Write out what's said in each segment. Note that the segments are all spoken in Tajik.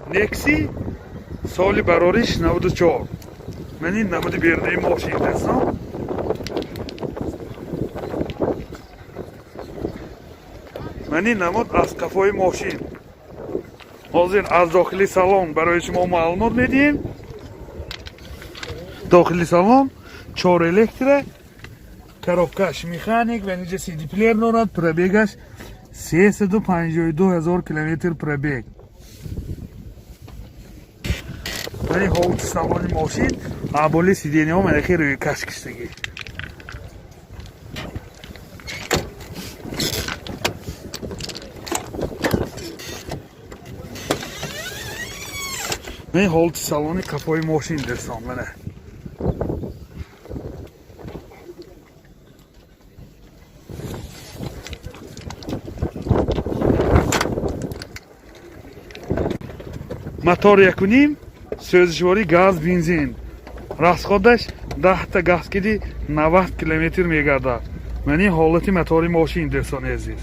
Некси, соли барориш 94. Мани намуди берунаи мошин, дӯстон. Мани намуд аз қафои мошин. Ҳозир аз дохили салон барои шумо маълумот медиҳем. Дохили салон чор электро, коробкаш механик ва инҷа CD плеер дорад. Пробегаш 352 ҳазор километр пробег. Вали ҳолати салони мошин, аболи сиденьяҳо манахи рӯйкаш киштагӣ. Ман ҳолати салони қафои мошин, дӯстон, мана. Мотор 1,5, сӯзишворӣ газ, бензин. Расходаш 10та газ киди 90 километр мегардад. Мани ҳолати мотори мошин, дӯстони азиз.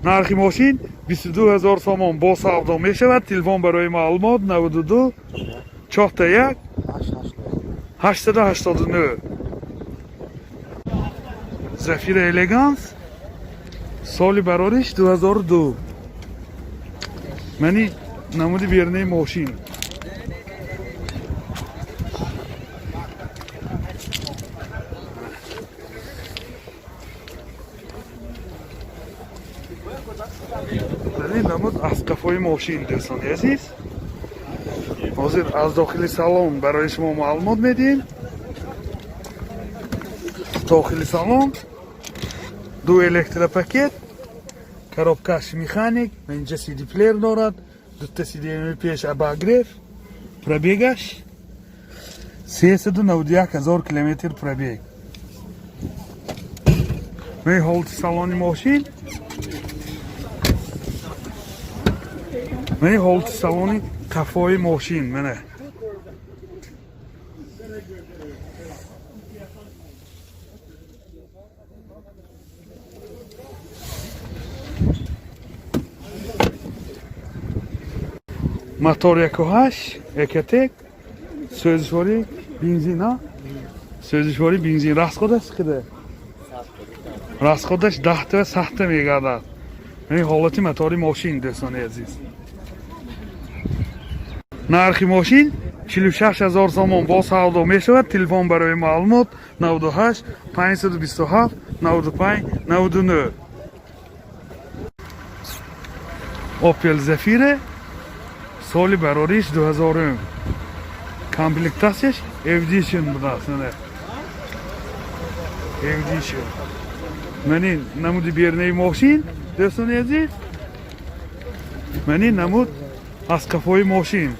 Нархи мошин 22 ҳазор сомон, бо савдо мешавад. Телефон барои маълумот 92 41 889. Зафира Элеганс, соли барориш 2002. Мани намуди берунаи мошин. Мани намуд аз қафои мошин, дӯстони азиз. Ҳозир аз дохили салон барои шумо маълумот медиҳем. Дохили салон ду электропакет, коробкаш механик, инҷа CD плеер дорад, дута сиденьяи пеш обогрев, пробегаш 391 ҳазор километр пробег. Мани ҳолати салони мошин, мани ҳолати салони қафои мошин, мана. Мотор 1,8 Экотек, сӯзишворӣ бензин, а? Сӯзишворӣ бензин. Расходаш чиқида? Расходаш 10та ва 100та мегардад. Ин ҳолати мотори мошин, дӯстони азиз. Нархи мошин 46 ҳазор сомон, бо савдо мешавад. Телефон барои маълумот 98 527 95 99. Opel Zafira, соли барориш 2000, комплектатсияш Edition будааст. Мана Edition. Мани намуди берунаи мошин, дӯстони азиз. Мани намуд аз қафои мошин.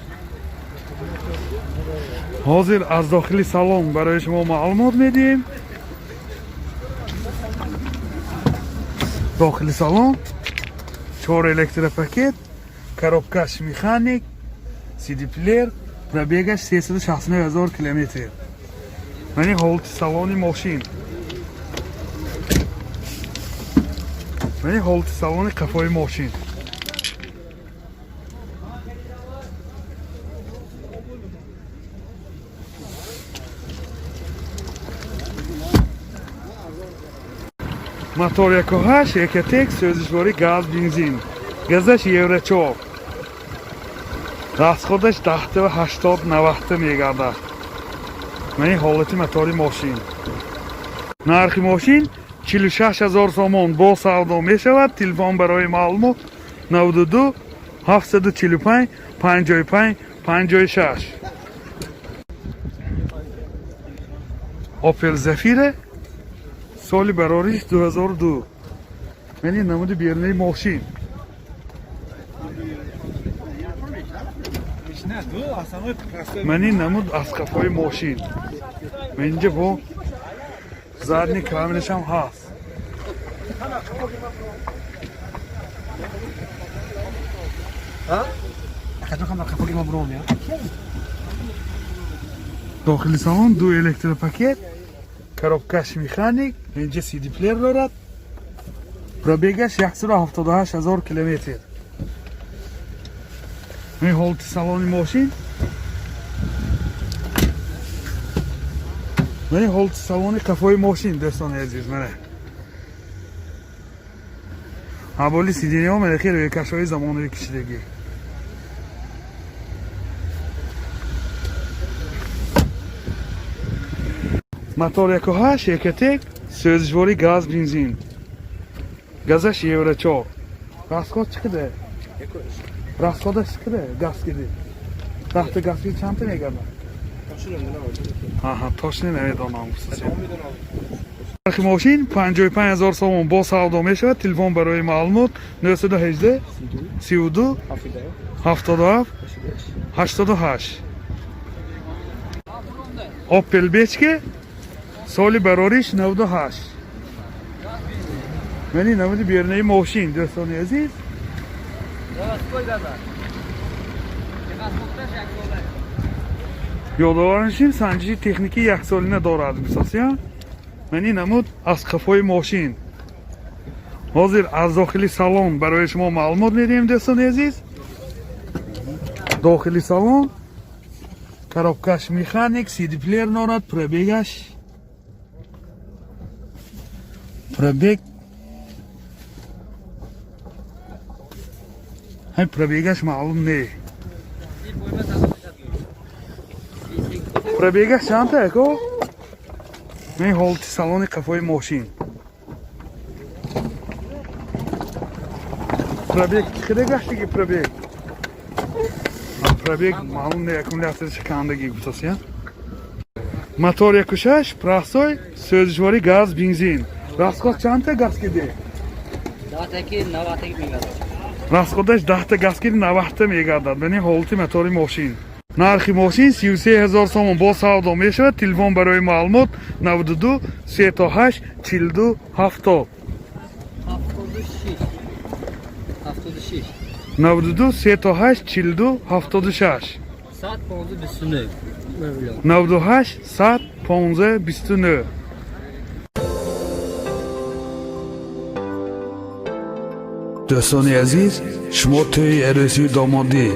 Ҳозир аз дохили салон барои шумо маълумот медиҳем. Дохили салон чор электропакет, коробкаш механик, CD плеер, пробегаш 369 ҳазор километр. Мани ҳолати салони мошин, мани ҳолати салони қафои мошин. Мотор 1,8 Экотек, сӯзишворӣ газ, бензин, газаш евро 4, расходаш 10та ва 80 90та мегардад. Мани ҳолати мотори мошин. Нархи мошин 46 ҳазор сомон, бо савдо мешавад. Телефон барои маълумот 92 745 55 56. Opel Zafira, соли барориш 2002. Мани намуди берунаи мошин. Мани намуд аз қафои мошин. Инҷа бо задний камерашам ҳаст. Akadon kan қафоги ма буром я. Дохили салон ду электропакет, коробкаш механик, инҷа CD плеер дорад, пробегаш 178 ҳазор километр. Ин ҳолати салони мошин. Мана ҳолати салони қафои мошин, дӯстони азиз, мана. Ҳаболи сиденья ҳо мана хеле рӯйкашҳои замонавӣ кишидагӣ. Мотор 1.8 Ecotec, сӯзишворӣ газ, бензин. Газаш Евро 4. Расход чӣ қадар? Расход аш чӣ қадар? Газ киди. Даҳта газ киди чандта мегардад? Аҳа, точно намедонам. Нархи мошин 55 ҳазор сомон, бо савдо мешавад. Телефон барои маълумот 918 32 77 88. Opel Бечке, соли барориш 98. Мани намуди берунаи мошин, дӯстони азиз. Заводской газа. Техосмотр аш як сола. Ёдовар мешем, санҷиши техникӣ яксолина дорад, гусасия. Мани намуд аз қафои мошин. Ҳозир аз дохили салон барои шумо маълумот медиҳем, дӯстони азиз. Дохили салон, коробка ш механик, CD плеер дорад, пробег аш пробег ҳай пробег аш маълум не. Пробег аш чандта, ако? Мен ҳолати салони қафои мошин. Пробег чӣ қадар гаштаги пробег? Пробег маълум не, аккумулятор шикандагӣ гуфтасия. Мотор 1.6, простой, сӯзишворӣ газ, бензин. Расход чандта газ киди? Даҳтаки навадтаки мегардад. Расход аш 10-та газ киди 90-та мегардад. Бини ҳолати мотори мошин. Нархи мошин 33 ҳазор сомон, бо савдо мешавад. Телефон барои маълумот 92 38 42 70. 76. 76. 92 38 42 76. 100 15 29. Миллион. 98 100 15 29. Дӯстони азиз, шумо тӯи арӯсию домодӣ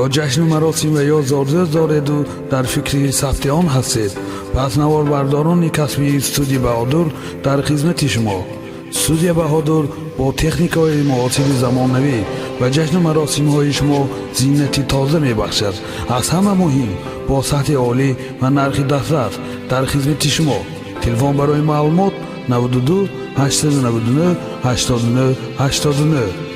ё ҷашну маросим ва ё зодрӯз дореду дар фикри сабти он ҳастед, пас наворбардорони касбии студия Баҳодур дар хизмати шумо. Студия Баҳодур бо техникаҳои муосири замонавӣ ба ҷашну маросимҳои шумо зинати тоза мебахшад. Аз ҳама муҳим, бо сатҳи олӣ ва нархи дастрас дар хизмати шумо. Телефон барои маълумот 92 899 89 89.